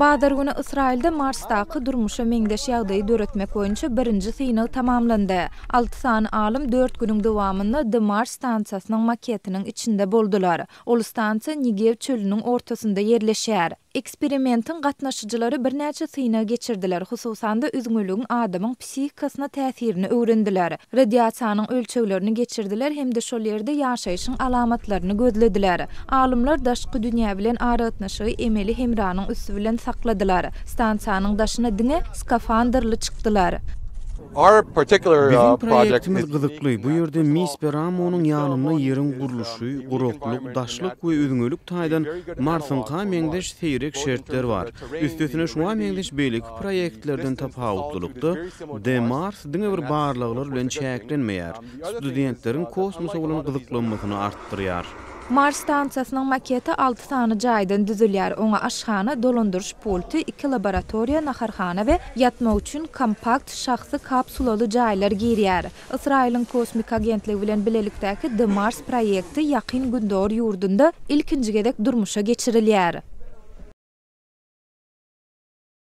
Bazar güni Ysraýylda Marsdaky durmuşa meňzeş ýagdaýy döretmek boýunça birinji synag tamamlandy. Alty sany alym dört günüň dowamynda The Mars stansiýasynyň maketiniň içinde boldular. Ol stansiýa Nigew çölüniň ortasynda ýerleşýär. Eksperimentiň gatnaşyjylary birnäçe synag geçirdiler, hususan-da, üzňeligiň adamyň psihikasyna täsirini öwrendiler, radiasiýanyň ölçeglerini geçirdiler hem-de şol ýerde ýaşaýşyň alamatlaryny gözlediler. Alymlar daşky dünýä bilen aragatnaşygy emeli hemranyň üsti bilen sakladylar. Stansiýanyň daşyna diňe skafandrly çykdylar. Biziň proýektimiz gyzykly, bu ýerde Mispe Ramonyň ýanynda ýeriň gurluşy, guraklyk, daşlyk we üzňelik taýdan Marsyňka meňzeş seýrek şertler bar. Üstesine şuňa meňzeş beýleki proýektlerden tapawutlylykda, The Mars diňe bir barlaglar bilen çäklenmeýär, studentleriň kosmosa bolan gyzyklanmasyny artdyrýar. Mars stansiýasynyň maketi alty sany jaýdan düzülýär, oňa aşhana, dolandyryş pulty, iki laboratoriýa, naharhana we ýatmak üçin kompakt şahsy kapsulaly jaýlar girýär. Ysraýylyň kosmik agentligi bilen bilelikdäki The Mars proýekti Ýakyn Gündogar ýurdunda ilkinji gezek durmuşa geçirilýär.